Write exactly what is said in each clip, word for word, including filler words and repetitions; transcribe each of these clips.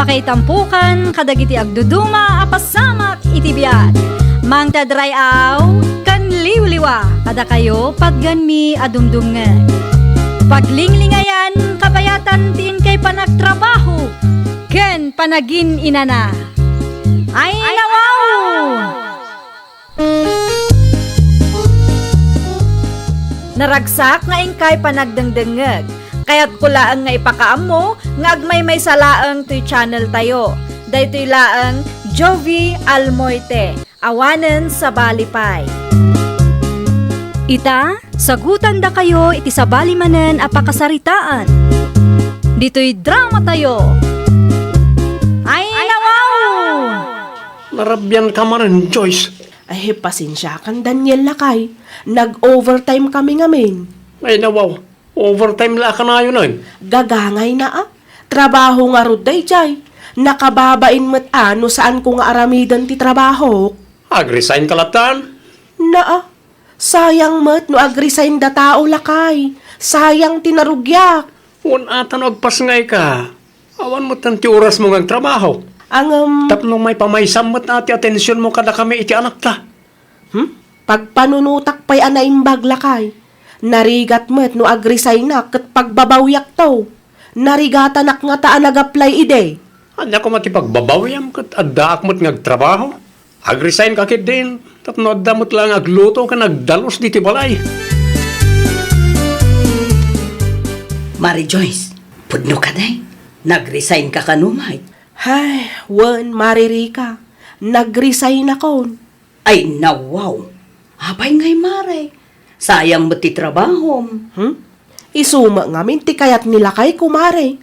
Kaitampukan kadagiti agduduma a pasamak iti biag. Mangted ray-aw ken liwliwa kadakayo patganmi a dumdumngeg. Paglinglingayan kabayatan ti inkay panagtrabaho ken panagin-inana. Ay, nawaw! Naragsak nga inkay panagdengdengngeg. Kayatko laeng nga ipakaammo nga agmaymaysa laeng toy channel tayo. Daytoy laeng Jovie Almoite, awanen sabali pay. Ita, sagutandakayo iti sabali manen a pakasaritaan. Ditoy drama tayo. Ay, nawaw! Narabian ka manen, Joyce. Ay, pasensiakan, Daniel, lakay. Nag-overtime kami ngamin. Ay, nawaw. Overtime la a kanayon, ay. Gagangayna, a. Trabaho ngarud daydiay. Nakababain met a no saanko nga aramiden ti trabahok. Ag-resign ka latan? Naa. Sayang met no ag-resign da tao, lakay. Sayang ti narugiak. Wen ata no agpasngay ka. Awan met ti orasmo nga agtrabaho. Ngem, tapno maipamaysam met a ti atensionmo kadakami iti anakta. Hmm? Pagpanunotak pay a naimbag, lakay. Narigat met no ag-resignak ket pagbabawiakto. Narigatanak ngata a nag-apply idi. Ania koma ti pagbabawiam ket addaak met nga agtrabaho? Ag-resign ka ketdin tapno adda met laeng agluto ken agdalus ditoy balay. Mare Joyce, pudno kadi? Nag-resign ka kano met? Hay, wen, Mare Rica, nag-resign akon. Ay, nawaw! Apay ngay, mare? Sayang met ti trabahom. Hmm? Isu met ngamin ti kayat ni lakayko, mare.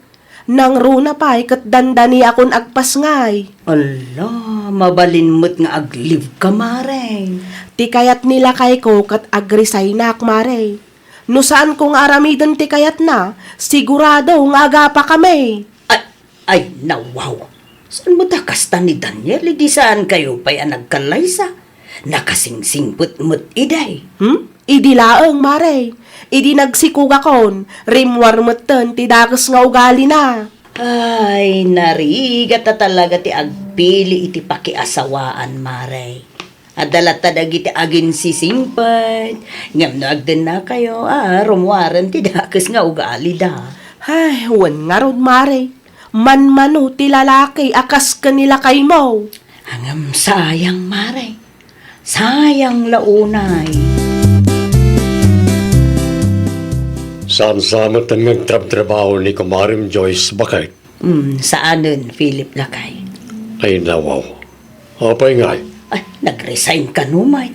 Nangruna pay ket dandaniakon agpasngay. Ala, mabalin met nga ag-leave ka, mare. Ti kayat ni lakayko ket ag-resignak, mare. No saanko nga aramiden ti kayatna, sigurado nga agapakami. Ay, ay, nawaw! Saan met a kasta ni Daniel idi saankayo pay a nagkallaysa? Nakasingsingpet met idi. Hmm? Idi laeng, mare. Idi nagsikugakon, rimmuar metten ti dakes nga ugalina. Ay, narigat a talaga ti agpili iti pakiasawaan, mare. Adda latta dagiti aginsisingpet, ngem no agdennakayo, a, rummuaren ti dakes nga ugalida. Ay, wen ngarud, mare. Manmano ti lalaki a kas ken ni lakaymo. Ngem sayang, mare. Sayang la unay. Saan sa metten nga agtrabtrabaho ni kumarem Joyce, baket? Hmm, saanen, Philip, lakay. Ay, nawaw. Apay ngay? Ay, nag-resign kano met.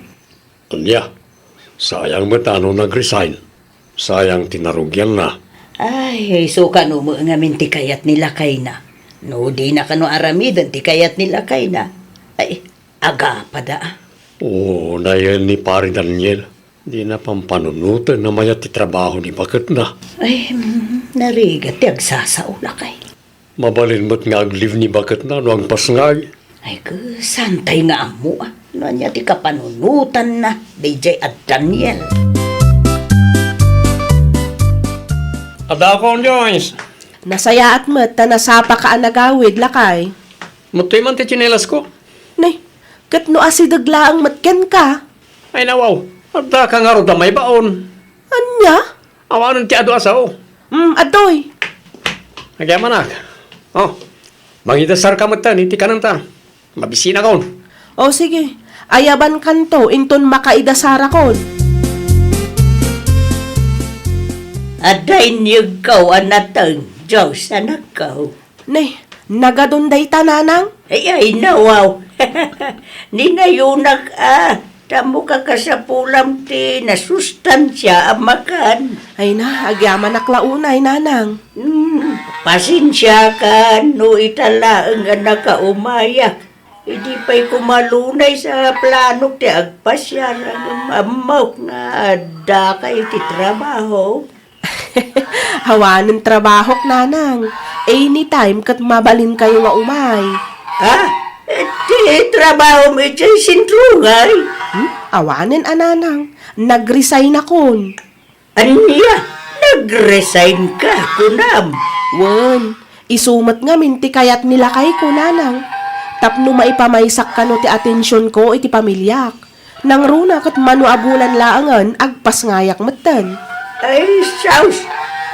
Ania? Sayang met a no nag-resign. Sayang ti narugianna. Ay, isu kano met ngamin ti kayat ni lakayna. No dina kano aramiden ti kayat ni lakayna. Ay, agapada. Oo, nayen ni Pare Daniel. Dina pampanunoten a mayat ti trabaho ni baketna. Ay, mm, narigat ti agsasao, lakay. Mabalin met nga ag-leave ni baketna no agpasngay. Ay, ket saantay nga ammo, a, no ania ti kapanunotanna daydiay a Daniel. Adda akon, Joyce. Nasayaat met ta nasapaka a nagawid, lakay. Madtoy man ti tsinelasko. Nay, ket no asideg laeng met kenka? Ay, nawaw, adda ka ngarud a maibaon. Ania? Awanen ti adu a sao. Mm, adtoy. Agyamanak. Oh, mangidasar ka met iti kanenta. Mabisinakon. O, sige. Ayabankanto inton makaidasarakon. Adda inyegko a nateng, Joyce, anakko. Ne, nagadun dayta, nanang? Ay, ay, nawaw. Ni nayunak, a. Tammo kakasapulam ti nasustansia a makan. Ay na, agyamanak la unay, nanang. Hmm, pasensiakan no ita laeng a nakaumayak. Idi pay kumalunay sa planok ti agpasiar, ngem ammok nga addaka iti trabaho. Awanen trabahok, nanang. Anytime ket mabalinkayo nga umay. Ha? Ti trabahom idiay sentro ngay? Hmm? Awanen a, nanang. Nag-resign akon. Ania? Nag-resign ka, kunam? Wen, Isu met ngamin ti kayat ni lakayko, nanang, tapno maipamaysak kano ti atensionko iti pamiliak. Nangruna ket mano a bulan laengen agpasngayak metten. Ay, sus!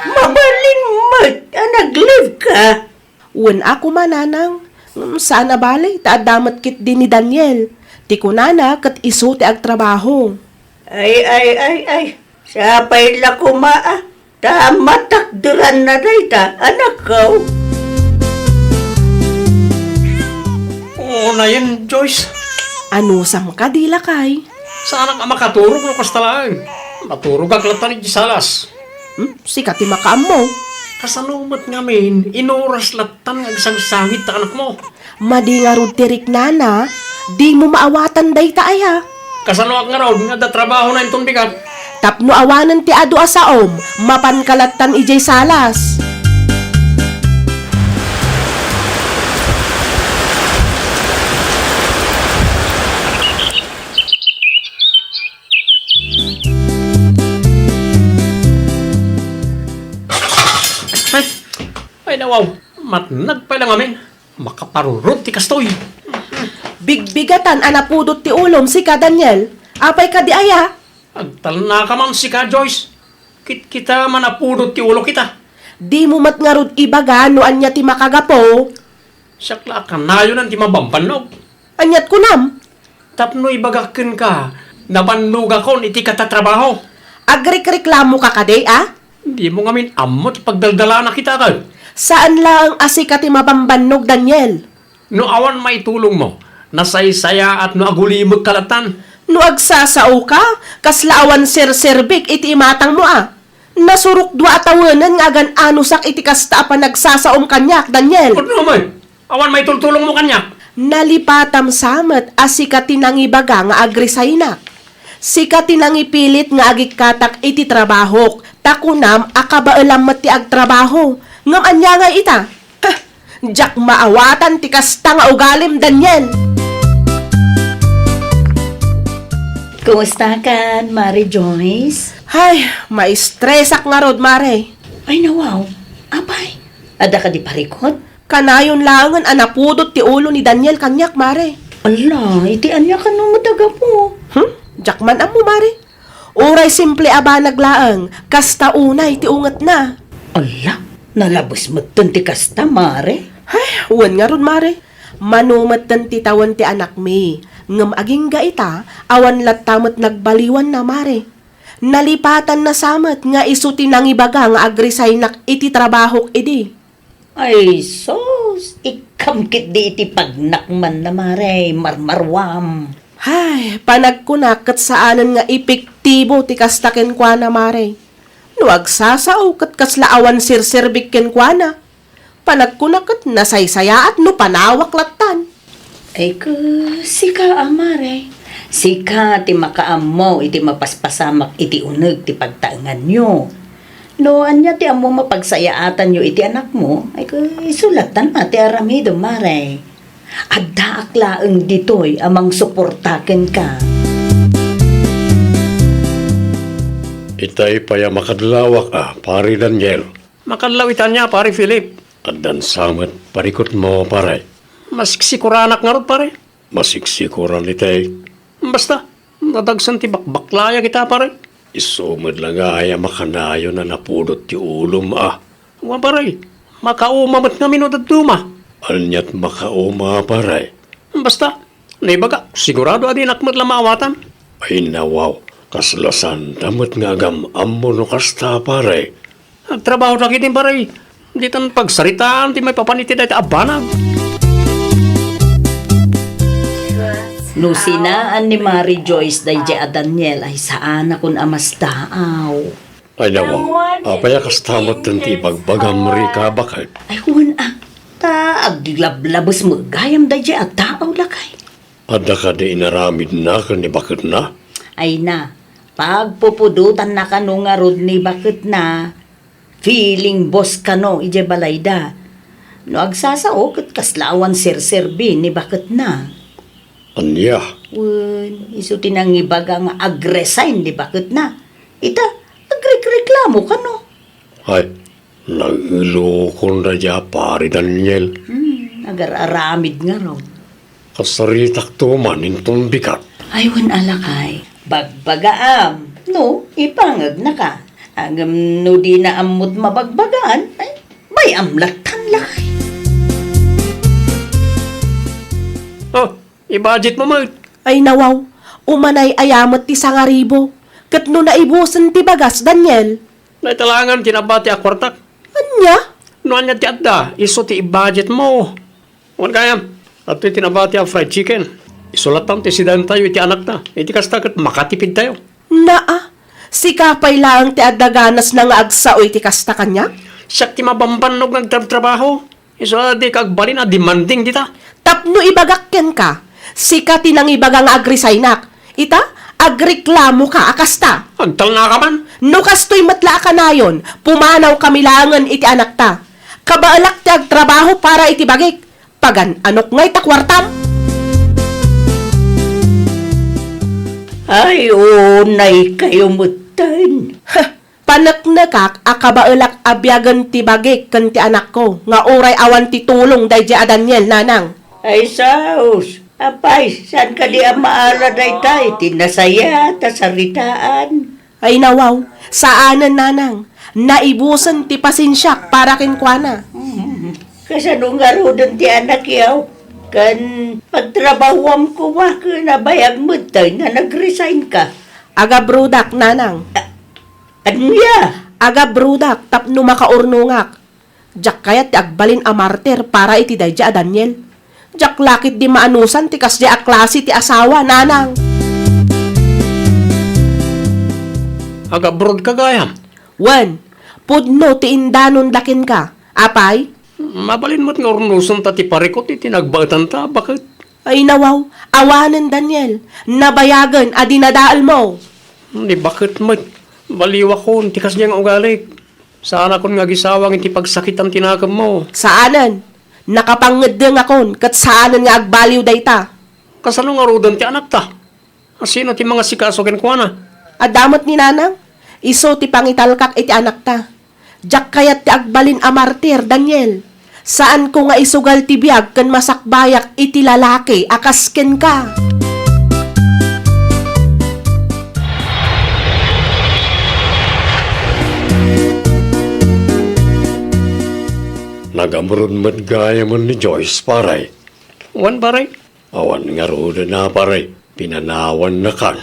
Mabalin met a nag-leave ka? Wen a koma, nanang. Ngem saan a bale, ta adda met ketdi ni Daniel. Ti kunana ket isu ti agtrabaho. Ay, ay, ay, ay. Sapay la koma, a. Ta matakderanna dayta, anakko. Unayen, Joyce. Anusam kadi, lakay? Saanak a makaturog no kasta laeng. Maturogak latta iti salas. Hmm? Sika ti makaammo. Kasano met ngamin, inuras lattan nga agsangsangit ta anakmo? Madi ngarud ti riknana, dimo maawatan dayta aya. Kasanoak ngarud nga adda trabahona inton bigat? Tapno awanen ti adu a saom, mapanka lattan idiay salas. Ay, ay, nawaw. Matnag pay la ngamin. Makaparurot ti kastoy. Bigbigatan a napudot ti ulom, sika, Daniel. Apay kadi aya? Agtalnaka man sika, Joyce. Kitkita man a pudot ti ulok ita. Dimo met ngarud ibaga no ania ti makagapu. Siak la a kanayonan ti mabambannog. Aniat kunam? Tapno ibagak kenka, nabannogakon iti katatrabaho. Agrikreklamoka kadi, a? Dimo ngamin ammo ti pagdaldalanak ita, ket? Saan laeng a sika ti mabambannog, Daniel. No awan maitulongmo, nasaysayaat no agulimekka lattan. No agsasaoka, kasla awan serserbik iti imatangmo, a? Nasurok dua a tawenen nga agan-anusak iti kasta a panagsasaom kaniak, Daniel. Pudno, may. Awan maitultulongmo kaniak. Nalipatam sa met a sika ti nangibaga nga agresignak. Sika ti nangipilit nga agikkatak iti trabahok, ta kunam a kabaelam met ti agtrabaho. Ngem ania ngay ita? Heh, diak maawatan ti kasta nga ugalim, Daniel! Kumustakan, Mare Joyce? Ay, maistresak ngarud, Mare. Ay, nawaw. Apay, adda kadi parikut? Kanayon laengen a napudot ti ulo ni Daniel kaniak, Mare. Ala, iti ania kano met a gapu? Hmm? Diak man ammo, Mare. Uray simple a banag laeng, kasta unay ti ungetna. Ala, nalabes metten ti kasta, Mare. Ay, wen ngarud, Mare. Mano metten ti tawen ti anakmi, ngem agingga ita, awan latta met nagbaliwanna, Mare. Nalipatanna sa met nga isu ti nangibaga nga agresignak iti trabahok idi. Ay, sus! Ikkam ketdi iti pagnakmanna, Mare, marmaruam. Hay, panagkunak ket saanen nga epektibo ti kasta kenkuana, Mare. No agsasao ket kasla awan serserbik kenkuana. Panagkunak ket nasaysayaat no panawak lattan. Ay, ku, sika a, Mare. Sika ti makaammo iti mapaspasamak iti uneg ti pagtaenganyo. No ania ti ammom a pagsayaatanyo iti anakmo, ay, ku, isu lattan a ti aramidem, Mare. Addaak laeng ditoy a mangsuporta kenka. Itay pay a makadlawak a, Pare Daniel. Makadlaw ita ania, Pare Philip? Addan sa met parikutmo, pare. Masiksikoranak ngarud, pare. Masiksikoran itay. Basta, nadagsen ti bakbaklayak ita, pare. Isu met la ngay a makanayon a napudot ti ulom a. Wa, pare. Makauma met ngamin no dadduma. Aniat makauma, pare? Basta, naibagak, sigurado a dinak met la maawatan. Ay, nawaw, kasla saanta met nga agam-ammo no kasta, pare. Agtrabaho dagiti, pare. Ditan pagsaritaan ti maipapan iti dayta a banag. No sinaan ni Mare Joyce daydiay a Daniel ay saanakon a mastaaw. Ay, nawaw, apay a kasta met ti ibagbagam, Rika, baket? Ay, wen a. Ta aglablabes met gayam daydiay a taaw, lakay. Adda kadi inaramidna ken ni baketna? Ay na, pagpupudotanna kano ngarud ni baketna. Feeling boss kano idiay balayda. No agsasao, ket kasla awan serserbi ni baketna. Ania? Wen, isu ti nangibaga nga agresign ni baketna. Ita, agrekreklamo kano. Ay, Nailokon daydiay a pari, Daniel. Hmm, agar-aramid ngarud. Kasaritakto man inton bigat. Ay, wen a lakay. Bagbagaam. No, ipangegnaka. Ngem no dina ammot mabagbagaan, ay, bay-am lattan, lakay. Oh, i-budget mo met. Ay, nawaw. Umanay-aya met ti sangaribu. Ket no naibusen ti bagas, Daniel. Dayta laengen ti nabati a kuartak. Ania? No ania ti adda, isu ti i-budget mo. Wen gayam, adtoy ti nabati a fried chicken. Isu lattan ti sidaentayo iti anakta. Iti kasta ket makatipidtayo. Naa, sika pay laeng ti adda ganasna nga agsao iti kasta kaniak? Siak ti mabambannog nga agtrabtrabaho. Isu a dika agbalin a demanding dita. Tapno ibagak kenka, sika ti nangibaga nga agresignak. Ita, agreklamoka a kasta. Agtalnaka man. No kastoy met la a kanayon, pumanawkami laengen iti anakta. Kabaelak ti agtrabaho para iti bagik. Pagan-anok ngay ta kuartam? Ay, unay kayo metten. Heh, paneknekak a kabaelak a biagen ti bagik ken ti anakko nga uray awan ti tulong daydiay a Daniel, nanang. Ay, saos. Apay, saan kadi a maala dayta iti nasayaat a saritaan? Ay, nawaw, saanen, nanang. Naibusen ti pasensiak para kenkuana. Hmm. Kasano ngaruden ti anakyo? Ken pagtrabahuam koma ken nabayag metten nga nag-resign ka. Agabrodak, nanang. A-, ania? Agabrodak tapno makaurnongak. Diak kayat ti agbalin a martir para iti daydiay a Daniel. Diak la ketdi maanusan ti kasdiay a klase ti asawa, nanang. Agabrodka gayam? Wen, pudno ti indanon da kenka. Apay? Mabalin met nga urnosenta ti parikut iti nagbaetanta, baket? Ay, nawaw, awanen, Daniel. Nabayagen a dinadaelmo. Ni baket met, baliwakon ti kasdiay nga ugalik. Saanakon nga agisawang iti pagsakitan ti nakemmo. Saanen. Nakapangngeddengakon ket saanen nga agbaliw dayta. Kasano ngaruden ti anakta? Asino ti mangasikaso kenkuana? Adda met ni nanang. Isu ti pangitalkak iti anakta. Diak kayat ti agbalin a martir, Daniel. Saanko nga isugal ti biag ken masakbayak iti lalaki a kas kenka. Nagabroad met gayamen ni Joyce, pare. Wen, pare? Awan ngaruden a, pare. Pinanawannakan.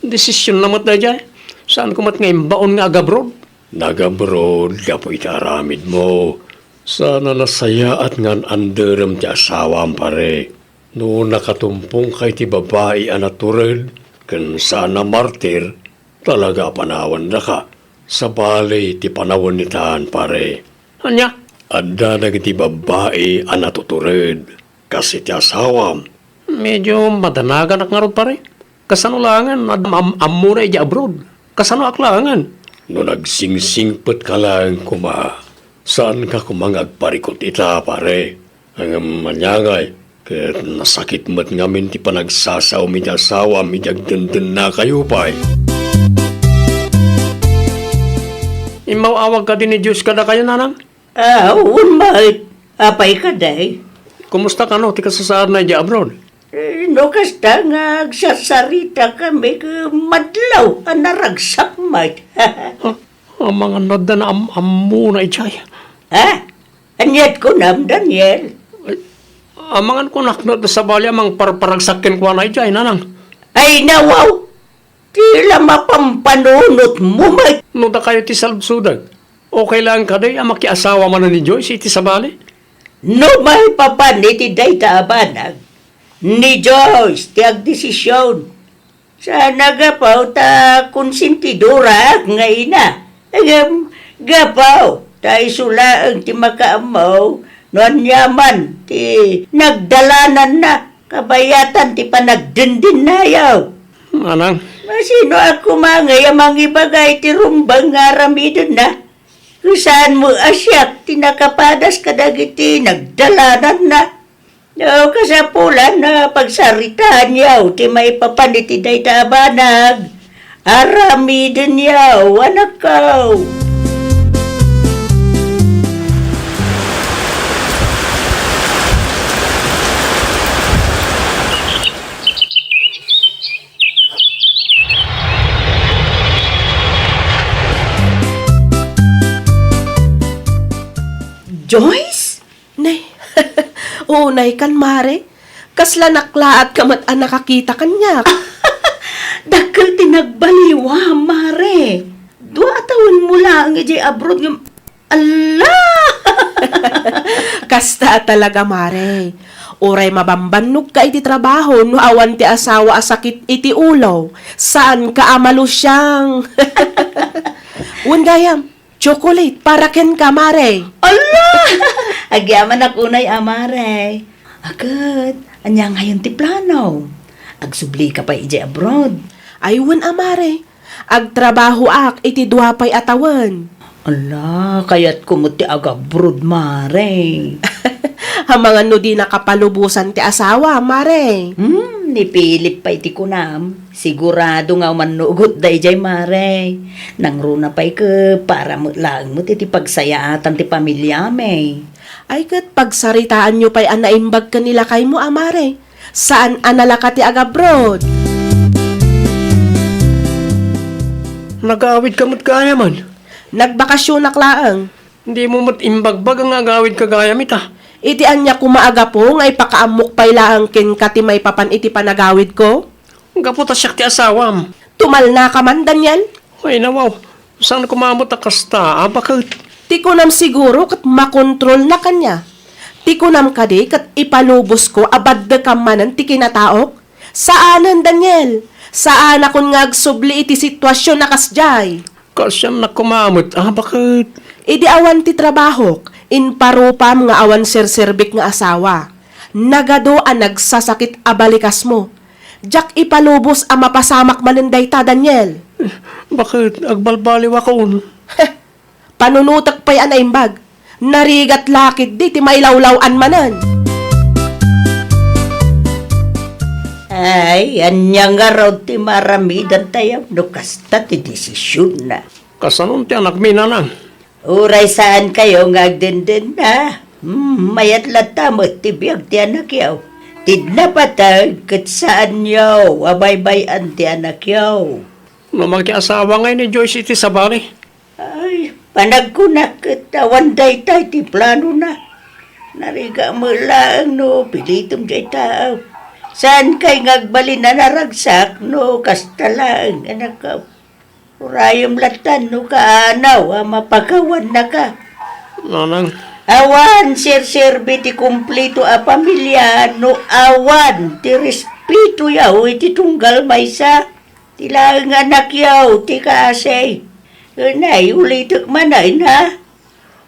Desisionna met daydiay. Saanko met nga imbaon nga agabroad. Nagabroad gapu iti aramidmo. Saan a nasayaat nga an-anderem ti asawam, pare. No nakatumpongka iti babai a natured ken saan a martir, talaga a panawannaka. Sabali ti panawen itan, pare. Ania? Adda dagiti babai a natutured kas iti asawam. Medyo madanaganak ngarud, pare. Kasano laengen, am-, am-, ammona idiay abroad? Kasanoak laengen? No nagsingsingpetka laeng koma, saanka koma nga agparikut ita, pare. Ngem ania ngay, ket nasakit met ngamin ti panagsasaom iti asawam idi agdendennakayo pay. Immaw-awag kadi ni Joyce kadakayo, nanang? Ah, wen met. Apay kadi? Kumusta kano ti kasasaadna idiay abroad? Eh, no kasta nga agsarsaritakami ket madlaw a naragsak met. Ah, amangan no adda naam-ammona idiay. Ha? Ania't kunam, Daniel? Ay, amangan kunak no adda sabali a mangparparagsak kenkuana idiay, nanang. Ay, nawaw! Ti la mapampanunotmo met. No dakayo ti saludsodak, okay laeng kadi a makiasawa manen ni Joyce iti sabali? No maipapan iti dayta a banag, ni Joyce ti agdesision. Saan a gapu ta konsentidoraak nga ina. Ngem gapu ta isu laeng ti makaammo no aniaman ti nagdalananna kabayatan ti panagdendennakayo. Manang. Masinoak koma ngay a mangibaga iti rumbeng nga aramidenna? Ket saan met a siak ti nakapadas kadagiti nagdalananna. No, kasapulan a pagsaritaanyo ti maipapan iti dayta a banag. Aramidenyo, anakko. Joyce? Nay, unay kan, mare. Kasla naklaat ka met a nakakita kaniak. Dakkel ti nagbaliwam, mare. Dua a tawenmo laeng idiay abroad ngem, ala! Kasta a talaga, mare. Uray mabambannog ka iti trabaho no awan ti asawa a sakit iti ulo, saan ka a malusiang. Wen gayam, chocolate para kenka, mare. Ala! Agyamanak unay a, mare. Aket, ania ngayon ti plano? Agsubli ka pay idiay abroad? Ay, wen a, mare. Agtrabahoak iti dua pay a tawen. Ala, kayatko met ti agabroad, mare. Amangan no di nakapalubosan ti asawa, mare. Hmm, ni Philip pay ti kunam. Sigurado nga umannugot daydiay, mare. Nangruna pay ket para met laeng met iti pagsayaatan ti pamiliami. Ay ket pagsaritaanyo pay a naimbag ken ni lakaymo a, mare. Saan a nalaka ti agabroad. Nagawid ka met gayam. Nagbakasionak laeng. Dimo met imbagbaga nga agawid ka gayam ita. Iti ania koma a gapu nga ipakaammok pay laeng kenka ti maipapan iti panagawidko? Gapu ta siak ti asawam. Tumalnaka man, Daniel? Ay, nawaw. Saan koma met a kasta, a baket? Ti kunam siguro ket makontrolnak ania. Ti kunam kadi ket ipalubosko a baddekam manen ti kinataok? Saanen, Daniel. Saanakon nga agsubli iti situasion a kasdiay. Kaasiannak koma met, a baket? Idi awan ti trabahok, imparupam nga awan serserbik nga asawa. Nagadu a nagsasakit a balikasmo. Diak ipalubos a mapasamak manen dayta, Daniel. Baket, agbalbaliwakon. Panunotek pay a naimbag. Narigat la ketdi ti mailawlaw-an manen. Ay, ania ngarud ti maaramidantayo no kasta ti desisionna? Kasanon ti anakmi, nanang? Uray saankayo nga agdendenna, hmm, mayat latta met ti biag ti anakyo. Ti napateg ket saanyo a baybay-an ti anakyo. No makiasawa ngay ni Joyce iti sabali? Ay, panagkunak ket awan dayta iti planona. Narigat met laeng no pilitem diay tao. Saankay nga agbalin a naragsak no kasta laeng, anakko. Urayem latta no kaanaw a mapakawannaka. Nanang. Awan serserbi ti kumpleto a pamilia no awan ti respetoyo iti tunggal maysa. Ti laeng anakyo ti kaasi. Unay, ulitek manen, ha?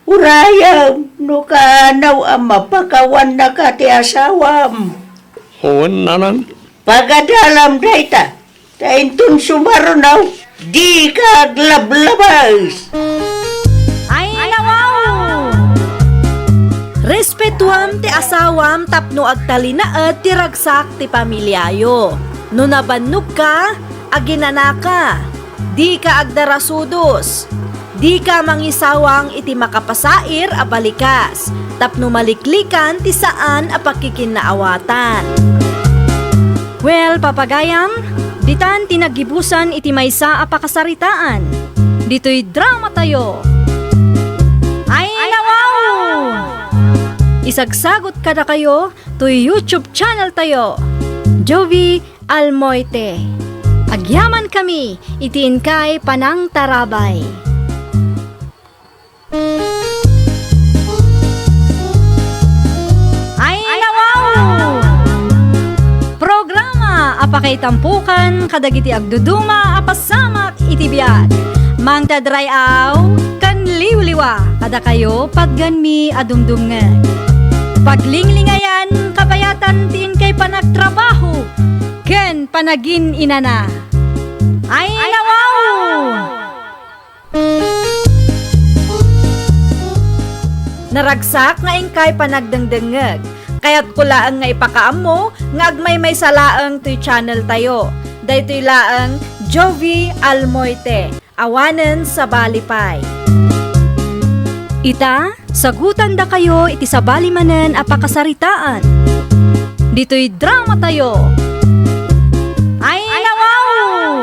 Urayem no kaanaw a mapakawannaka ti asawam. Wen, nanang. Pagadalam dayta, ta inton sumaruno, dika aglablabas. Ay, nawaw! Respetuam ti asawam tapno agtalinaed ti ragsak ti pamiliayo. No nabannogka, aginanaka. Dika agdarasudos. Dika mangisawang iti makapasair a balikas, tapno maliklikan ti saan a pakikinaawatan. Well, papagayam, ditan ti naggibusan iti maysa a pakasaritaan. Ditoy dramatayo. Ay, nawaw! Isagsagot kadakayo toy YouTube channel tayo, Jovi Almoite. Agyamankami iti inkay panangtarabay. Ay, nawaw! Programa a pakaitampokan kadagiti agduduma a pasamak iti biag. Mangted ray-aw ken liwliwa kadakayo, patgenmi a dumdumngeg. Paglinglingayan, kabayatan ti inkay panagtrabaho ken panagin-inana. Ay, nawaw! Naragsak nga inkay panagdengdengngeg. Kayatko laeng nga ipakaammo nga agmaymaysa laeng toy channel tayo. Daytoy laeng Jovi Almoite, awanen sabali pay. Ita, sagutandakayo iti sabali manen a pakasaritaan. Ditoy dramatayo. Ay, nawaw!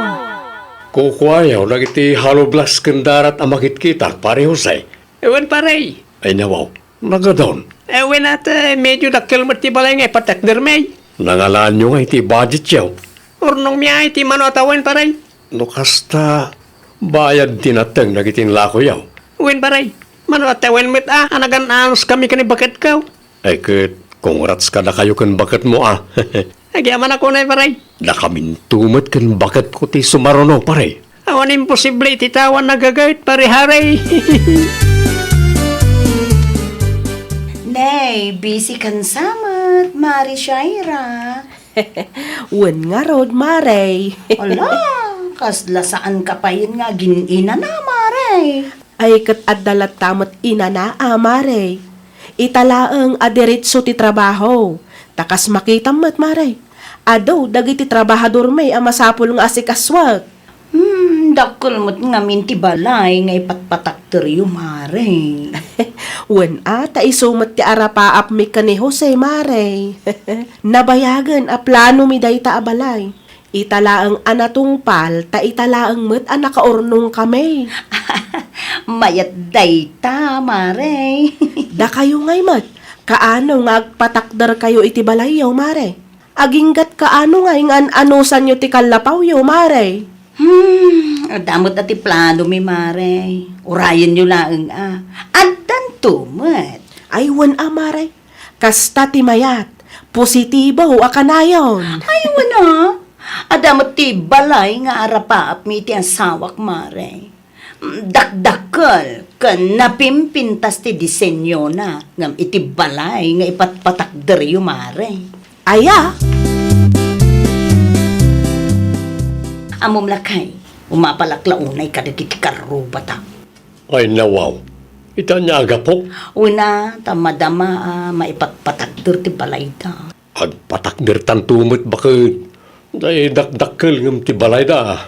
Kukuayo dagiti hollow blocks ken darat a makitkitak, Pare Jose. Wen, pare. Ay, nawaw. Nagadon. Eh, wen, at, eh, medyo dakkel met ti balay nga ipatakdermi. Nangalaanyo nga iti budgetyo? Urnongmi ay ti mano a tawen, pare. No kasta, bayad ti nateng dagiti inlakoyo. Wen, pare. Mano a tawen met a, a nagan-anos kami ken ni baketko. Ay ket, congrats kadakayo ken baketmo a. Agyamanak unay, pare. Dakaminto met ken baketko ti sumaruno, pare. Awan imposible iti tao a nagaget, pare Harry. Nay, busy kan samet, Mare Shaira. Wen ngarud, Mare. Ala, kasla saan ka payen nga agin-inana, Mare. Ay ket adda latta met inana a, Mare. Ita laeng a diretso ti trabaho. Ta kas makitam met, Mare, adu dagiti trabahadormi a masapul nga asikasuek. Hmm, dakkel met ngamin ti balay nga ipatpatakderyo, Mare. Wen a, ta isu met ti arapaapmi ken ni Jose, Mare. Nabayagen a planomi dayta a balay. Ita laeng a natungpal, ta ita laeng met a nakaurnongkami. Mayat dayta, Mare. Dakayo ngay met, kaano nga agpatakderkayo iti balayyo, Mare? Aginggat kaano ngay nga an-anusanyo ti kallapawyo, Mare? Hmm, adda met a ti planomi, Mare. Urayenyo laeng a. Addanto met. Ay, wen a, Mare. Kasta ti mayat, positibo a kanayon. Ay, wen a. Adda met ti balay nga arapaapmi iti asawak, Mare. Dakdakkel ken napimpintas ti disenyona ngem iti balay nga ipatpatakderyo, Mare. Aya? Ammom lakay, umapalak la unay kadagiti karrubata. Ay, nawaw. Ita ania a gapu? Wen a, ta madama a maipatpatakder ti balayda. Agpatakdertanto met baket. Tay dakdakkel ngem ti balayda.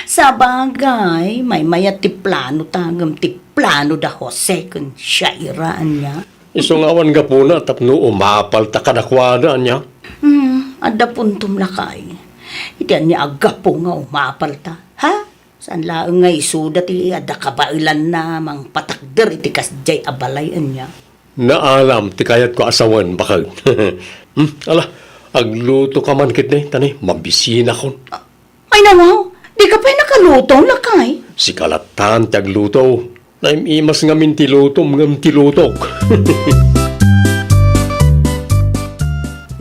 Sabagay, maymayat ti planota ngem ti plano da Jose ken Shaira ania. Isu nga awan gapuna tapno umapalta kadakuada ania. Hmm, adda puntom lakay. Iti ania a gapu nga umapalta, ha? Saan laeng nga isuda ti adda kabaelanna mangpatakder iti kasdiay a balay ania? Naalam ti kayatko a sawen, baket. Hmm, ala, aglutoka man ketdi, ta ni, mabisinakon. Ay, nawaw, dika pay nakaluto, lakay? Sika lattan ti agluto. Naim-imas ngamin ti lutom ngem ti lutok.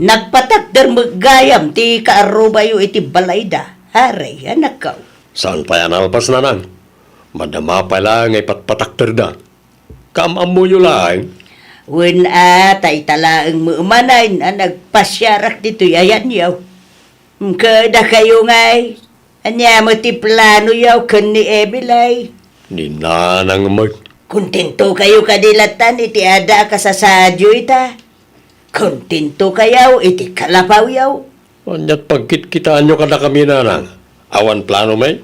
Nagpatakder met gayam ti kaarrubayo iti balayda, Harry, anakko. Saan pay a nalpas, nanang? Madama pay la nga ipatpatakderda. Kaam-ammoyo laeng? Wen a, ta ita laeng met manen a nagpasiarak ditoy ayanyo. Ket dakayo ngay, ania met ti planoyo ken ni Emily? Ni Nanang met. Kontentokayo kadi lattan iti adda a kasasaadyo ita? Kontentokayo iti kalapawyo? Ania't pagkitkitaenyo kadakami, Nanang? Awan planomi?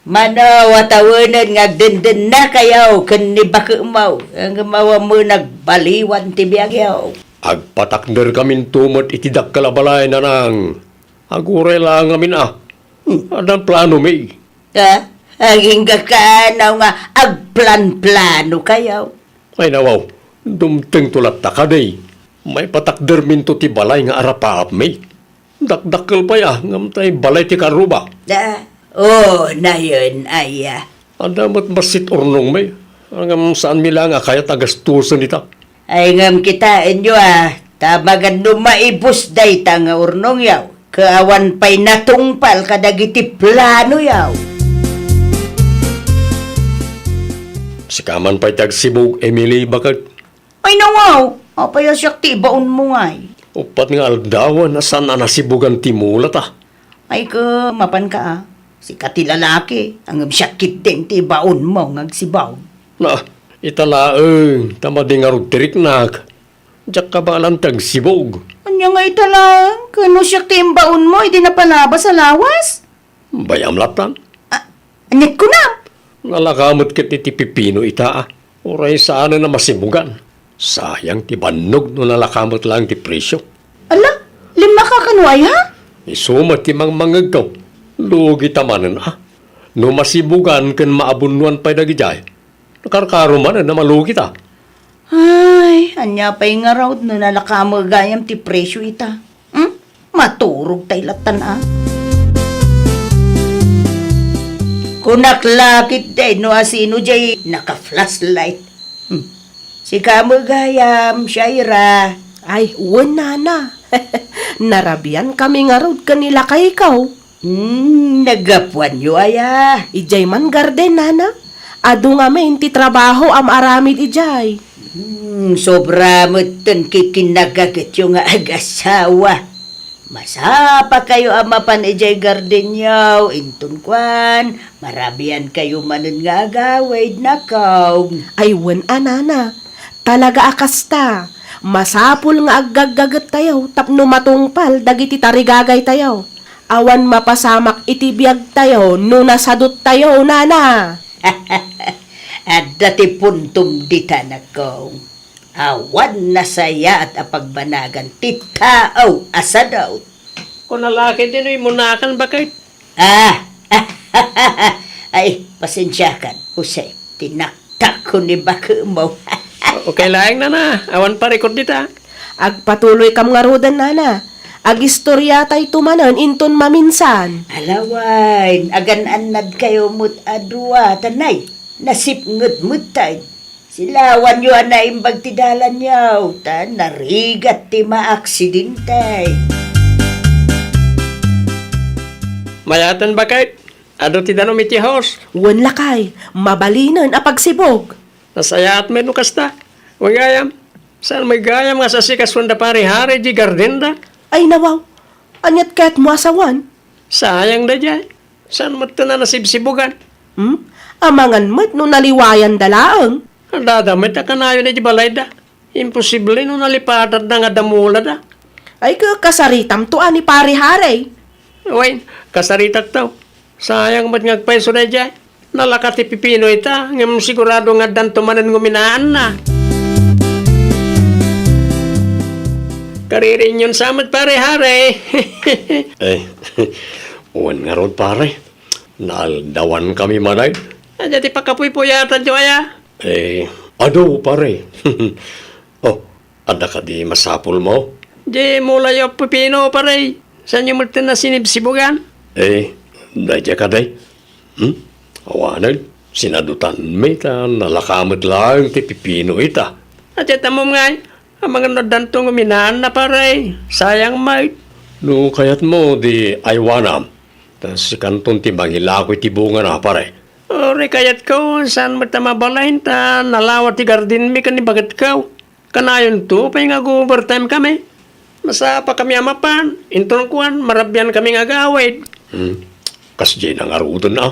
Mano a tawenen nga agdendennakayo ken ni baketmo, ngem awan met nagbaliwan ti biagyo. Agpatakderkaminto met iti dakkel a balay, Nanang. Aguray la ngamin a. Hmm. Addan planomi. Ha? Agingga kanaw nga agplanplanokayo. Ay, nawaw, dumtengto latta kadi. Maipatakderminto ti balay nga arapaapmi. Dakdakkel pay a, ngem tay balay ti kaarruba. Ah, oh, nayon, aya. Adda met bassit urnongmi, ngem saanmi laeng a kayat a gastosen ita. Ay, ngem kitaenyo a, ta maganno maibus dayta nga urnongyo. Ket awan pay natungpal kadagiti planoyo. Sika man pay ti agsibug, Emily, baket. Ay, nawaw! Apay a siak ti ibaonmo ngay? Uppat nga aldawen a saan a nasibugan ti mulata. Ay, ket mapanka a. Sika ti lalaki, ngem siak ketdin ti ibaonmo nga agsibug. Na, ita laeng, ta madi ngarud ti riknak. Diak kabaelan ti agsibug. Ania nga ita laeng? Ket no siak ti imbaonmo idi napalabas a lawas? Bay-am lattan. Ah, ania't kunam? Nalaka met ket iti pipino ita a. Uray saanen a masibugan. Sayang ti bannog no nalaka met laeng ti presio. Ala, limaka kano aya? Isu met ti mangmangngegko. Lugita manen a. No masibugan ken maabunnoan pay dagidiay, nakarkaro manen a malugita. Ay, ania pay ngarud no nalaka met gayam ti presio ita? Hmm? Maturog tay lattan a. Kunak la ketdi no asino jay naka-flashlight. Hmm. Sika met gayam, Shaira. Ay, wen, nana. Narabian kami ngarud ken ni lakayko. Hmm, naggapuanyo aya? Idiay man garden, nana. Adu ngamin ti trabaho a maaramid idiay. Hmm, sobra metten ti kinagagetyo nga agasawa. Masapakayo a mapan idiay gardenyo, inton kuan, marabiankayo manen nga agawid, nakaw. Ay, wen a, nana. Talaga a kasta. Masapul nga aggaggagettayo tapno matungpal dagiti tarigagaytayo. Awan mapasamak iti biagtayo no nasaduttayo, nana. Adda ti puntom dita, nakaw. Awan nasayaat a pagbanagan ti tao a sadut. Kuna la ketdi no immunakan, baket. Ah! Ay, pasensiakan, Jose. Tinaktakko ni bakemo. Okay laeng, nana. Awan parikut dita. Agpatuloykam ngaruden, nana. Agistoriatayto manen inton maminsan. Ala wen, agan-annadkayo met a dua, ta nay, nasipnget metten. Silawanyo a naimbag ti dalanyo, ta narigat ti maaksidente. Mayaten, baket. Adu ti danum iti host. Wen, lakay, mabalinen a pagsibug. Nasayaat met no kasta. Wen gayam, saan met gayam nga asikasoen da Pari Harry di gardenda? Ay, nawaw. Aniat kayatmo a sawen? Sayang daydiay. Saan met ti nasibsibugan? Hmm? Amangan met no naliwayanda laeng. Adda met a kanayon iti balayda. Imposible no nalipatanda nga damulada. Ay, ka-, kasaritamto a ni Pari Harry. Wen, kasaritakto. Sayang met nga agpayso daydiay. Nalaka ti pipino ita, ngem sigurado nga addanto manen nga uminaanna. Kaririinyon sa met, Pari Harry. Eh, wen ngarud, pare. Naaldawan kami manen. Ania ti pakapuypuyatanyo aya? Eh, adu, pare. Oh, adda kadi masapulmo? Di mulayo a pipino, pare. Saanyo met ti nasinibsibugan? Eh, daydiay kadi. Hmm? Awanen, sinadutanmi ta nalaka met laeng ti pipino ita. Ania ti ammom ngay? Amangan no addanto nga uminaanna, pare. Sayang met. No kayatmo, di aywanam. Ta sikanton ti mangilako iti bungana, pare. Uray kayatko, saan met a mabalin ta nalawa ti gardenmi ken ni baketko. Kanayonto pay nga ag-overtime kami. Masapakami a mapan, inton kuan, marabian kami nga agawid. Hmm. Kasdiay na ngaruden a.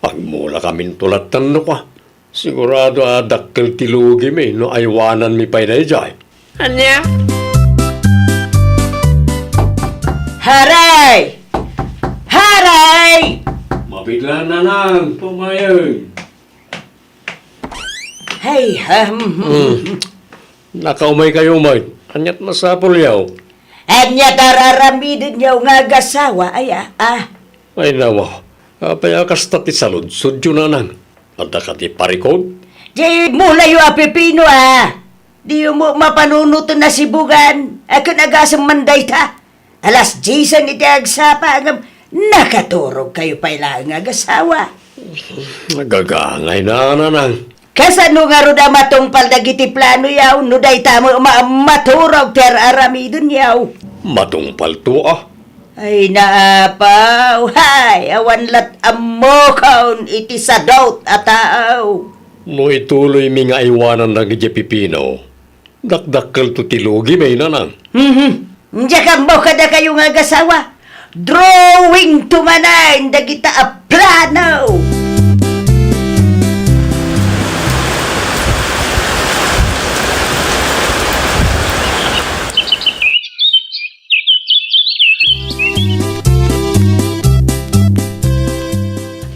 Agmulakaminto latta no kua. Sigurado a dakkel ti lugimi no aywananmi pay daydiay. Ania? Haray! Haray! Mabigla, nanang, tumayeng. Hay, ha, hmm, hmm. Hmm. Nakaumaykayo met. Aniat masapulyo? Aniat ar-aramidenyo nga agasawa, aya? Ah. Ay, nawa. Apay a kasta ti saludsodyo, nanang? Adda kadi parikut? Di mulayo a pipino, ah. Diyo met mapanunoten a sibugan. Akin agasem man dayta. Alas diesen iti agsapa, ngem nakaturogkayo pay laeng nga agasawa. Nagagangay na, nanang. Kasano ngarud a matungpal dagiti planoyo no dayta met ma-, maturog ti ar-aramidenyo? Matungpalto a. Ay, naapaw, hay, awan lat ammokon iti sadut a tao. No ituloymi nga aywanan dagiti pipino, dakdakkelto ti lugimi, nanang. Mhm. Diak ammo kadakayo nga agasawa. Drawingto manen dagita a plano.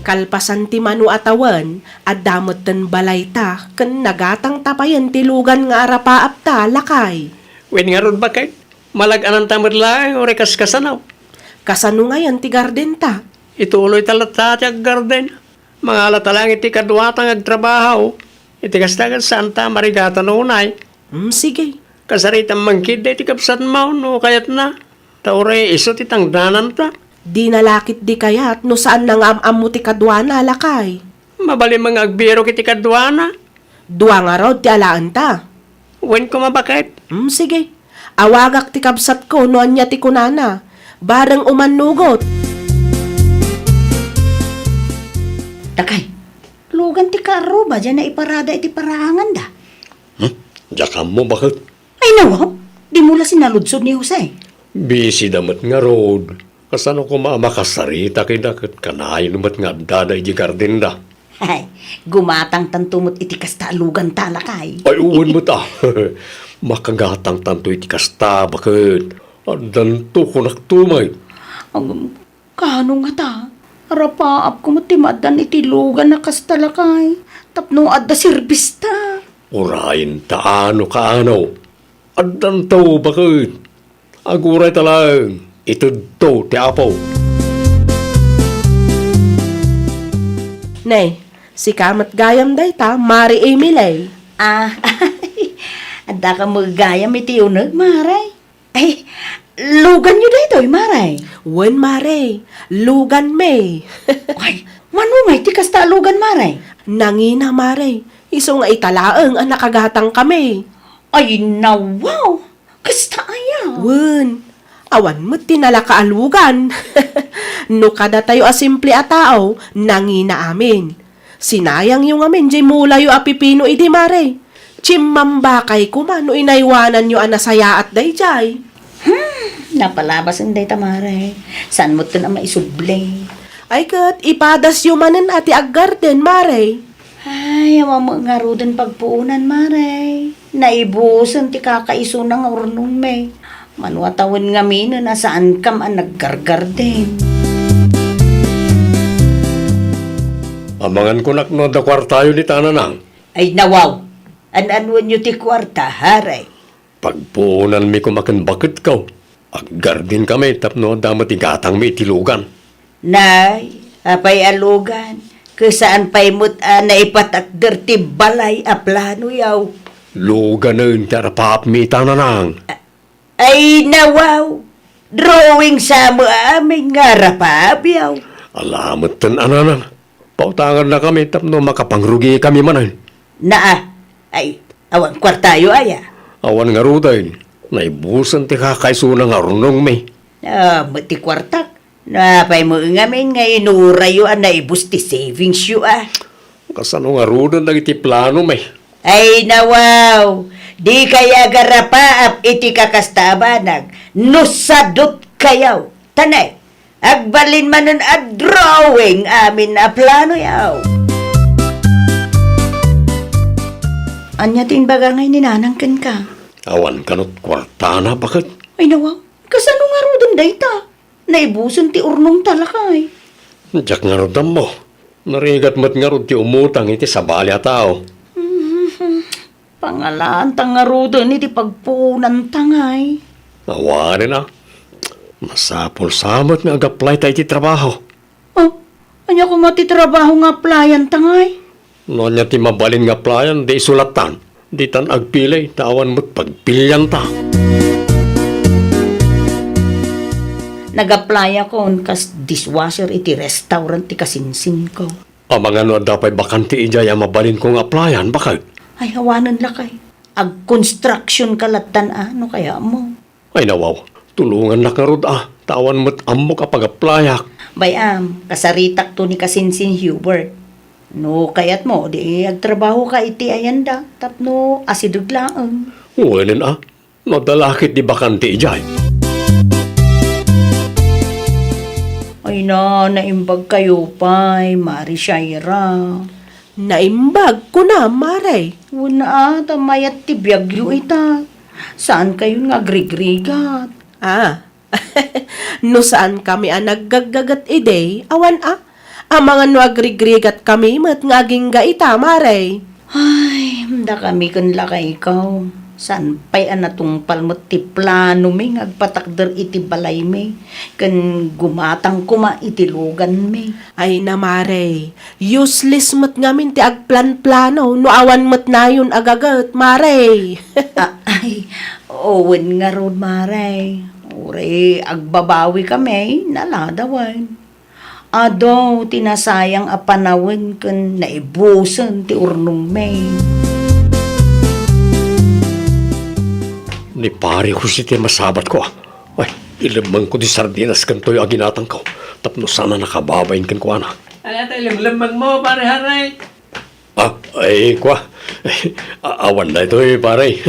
Kalpasan ti mano a tawen, adda metten balayta ken nagatangta payen ti lugan nga arapaapta, lakay. Wen ngarud, baket, malag-ananta met laeng uray kaskasano. Kasano ngayen ti gardenta? Ituloyta latta ti aggarden. Mangalata laeng iti kaduata nga agtrabaho. Iti kasta, ket saanta a marigatan unay. Hmm, sige. Kasaritam man ketdi ti kabsatmo no kayatna. Ta uray isu ti tangdananta. Dina la ketdi kayat no saanna nga am-ammo ti kaduana, lakay. Mabalin man nga agbirok iti kaduana. Dua ngarud ti alaenta. Wen koma, baket. Hmm, sige. Awagak ti kabsatko no ania ti kunana. Bareng umannugot. Lakay, lugan ti kaarruba diay naiparada iti paraanganda. Hmm? Diak ammo, baket. Ay, nawaw, dimo la sinaludsod ni Jose. Busy da met ngarud. Kasano koma a makasarita kida ket kanayon met nga addada idiay gardenda? Ay, gumatangtanto met iti kasta a luganta, lakay. Ay, wen met a. Makagatangtanto iti kasta, baket. Addanto kunakto met. Agam, kaano ngata? Arapaapko met ti maaddan iti lugan a kasta, lakay. Tapno adda serbista. Urayen ta no kaano. Addanto, baket. Agurayta laeng, itedto ti Apo. Nay, sika met gayam dayta, Mare Emily. Ah, adda ka met gayam iti uneg, Mare. Ay, luganyo daytoy, Mare? Wen, Mare. Luganmi. Ay, mano nga iti kasta a lugan, Mare? Nangina, Mare. Isu nga ita laeng a nakagatangkami. Ay, nawaw. Kasta aya? Wen, awan met ti nalaka a lugan. No kadatayo a simple a tao, nangina amin. Sinayangyo ngamin diay mulayo a pipino idi, Mare. Chimmambakay koma no inaywananyo a nasayaat daydiay. Hmm, napalabasen dayta, Mare. Saan metten a maisubli? Ay ket, ipadasyo manen a ti aggarden, Mare. Ay, awan met ngaruden pagpuonan, Mare. Naibusen ti kakaisuna nga urnongmi. Mano a tawen ngaminen a saankam a naggargarden. Amangan kunak no adda kuartayo dita, Nanang. Ay, nawaw. An-anuenyo ti kuarta, Mare? Pagpuonanmi koma ken baketko. Aggardenkami tapno adda met igatangmi iti lugan. Nay, apay a lugan? Ket saan pay met a naipatakder ti balay a planoyo? Luganen ti arapaapmi ita, Nanang. A-, ay, nawaw! Drawing sa met amin nga arapaapyo. Ala metten a, Nanang. Pautangannakami tapno makapangrugikami manen. Naa, ay, awan kuartayo aya? Awan ngaruden. Naibusen ti kakaisuna nga urnongmi. Ah, met ti kuartak. Napay met ngamin nga inurayo a naibus ti savingsyo a? Kasano ngaruden dagiti planomi? Ay, nawaw! Dikay agarapaap iti kakasta a banag no sadutkayo. Tanay, agbalin manen a drawing amin a planoyo. Ania ti imbaga ngay ni Nanang kenka? Awan kanut kuartana, baket. Ay, nawaw, kasano ngaruden dayta? Naibusen ti urnongta, lakay. Diak ngarud ammo. Narigat met ngarud ti umutang iti sabali a tao. Mhm. Pangalaanta ngaruden iti pagpuonanta, ngay. Awanen a. Masapul sa met nga agaplayta iti trabaho. Oh, ania koma ti trabaho nga aplayanta, ngay? No ania ti mabalin nga aplayanda, isu lattan. Ditan agpili, ta awan met pagpilianta. Nag-applyakon kas dishwasher iti restaurant ti kasinsinko. Amangan no adda pay bakante idiay a mabalinko nga applyan, baket? Ay, awanen lakay. Agkonstruksionka lattan a, no kayatmo. Ay, nawaw, tulongannak ngarud a, ta awan met ammok a pag-applyak. Bay-am, kasaritakto ni kasinsin Hubert. No kayatmo, di agtrabahoka iti ayanda, tapno asideg laeng. Wenen a, no adda la ketdi bakante idiay. Ay na, naimbagkayo pay, Mare Shaira. Naimbag, kunam, Mare. Wen a, ta mayat ti biagyo ita. Saankayon nga agrigrigat. Ah, no saankami a naggaggaget idi, awan a. Amangan no agrigrigatkami met nga agingga ita, Mare. Ay, dakami ken lakayko. Saan pay a natungpal met ti planomi nga agpatakder iti balaymi, ken gumatang koma iti luganmi. Ay na, Mare, useless met ngamin ti agplanplano no awan met nayon a gaget, Mare. Ah, ay, wen ngarud, Mare. Uray agbabawi kami, naladawen. Adu ti nasayang a panawen ken naibusen ti urnongmi. Ni Pare Jose ti masabatko, ah. Ay, ilemmengko ti sardinas ken toyo a ginatangko tapno saan a nakababain kenkuana. Ania ti ilemmengmo, Pare Haray? Ah, ay, kua. A-, awan daytoy, Pare.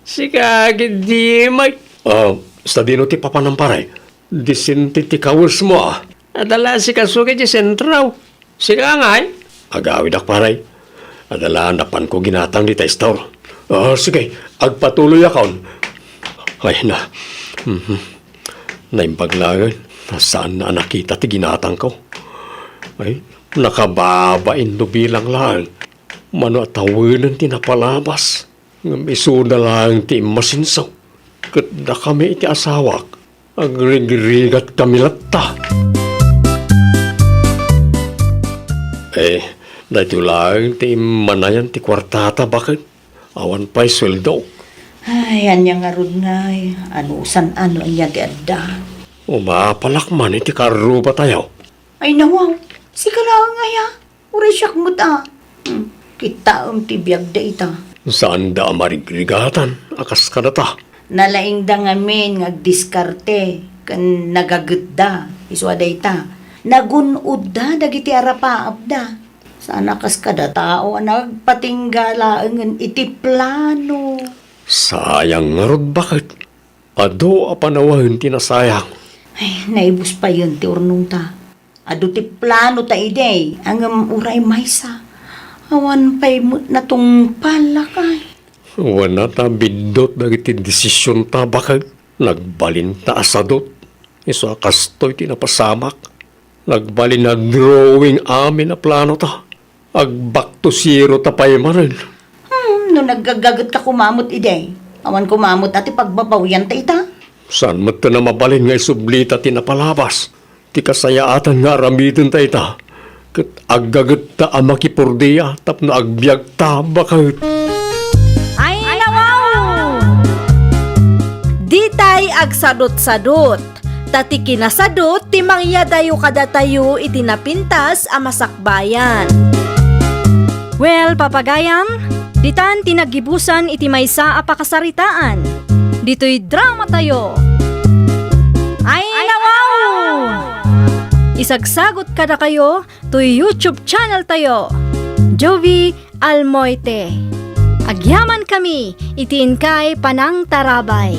Sika, giddi, Mike. Ah, sadino ti papanam, Pare? Disente ti kawesmo, ah. Adda la sikaso iti sentro. Sika ngay? Agawidak, Pare. Adda la napanko ginatang dita istor. Ah, sige, agpatuloyakon. Ay na. Mhm. Naimbag laeng, saan a nakita ti ginatangko. Ay, nakababain no bilang laeng. Mano a tawenen ti napalabas. Ngem isuda laeng ti immasinso. Ket dakami iti asawak, agrigrigat kami latta. Eh, daytoy laeng ti immanayan ti kuartata, baket. Awan pay sueldok. Ay, ania ngarud ngay? Anusan a no ania ti adda? Umapalak man iti karrubatayo. Ay, nawaw. Sika laeng aya? Uray siak met a. Hmm, kitaem ti biag dayta. Saanda a marigrigatan a kas kadata. Nalaingda ngamin nga agdiskarte ken nagagetda, isu a dayta. Nagun-odda dagiti arapaapda. Saan a kas kada tao a nagpatingga laengen iti plano. Sayang ngarud, baket. Adu a panawen ti nasayang. Ay, naibus payen ti urnongta. Adu ti planota idi, ngem uray maysa. Awan pay met natungpal, lakay. Wen a ta biddut dagiti desisionta, baket. Nagbalinta a sadut. Isu a kastoy ti napasamak. Nagbalin a drawing amin a planota. Ag-back to zero ta pay manen. Hmm, no naggagagetka koma met idi, awan koma met a ti pagbabawianta ita. Saan met a mabalin nga isublita ti napalabas? Ti kasayaatan nga aramidenta ita, ket aggagetta a makipurdia tapno agbiagta, baket. Ay, nawaw! Ditay agsadutsadut, ta ti kinasadut ti mangyadayo kadatayo iti napintas a masakbayan. Well, papagayam, ditan ti naggibusan iti maysa a pakasaritaan. Ditoy dramatayo. Ay, nawaw! Isagsagut kadakayo toy YouTube channel tayo, Jovie Almoite. Agyamankami iti inkay panangtarabay.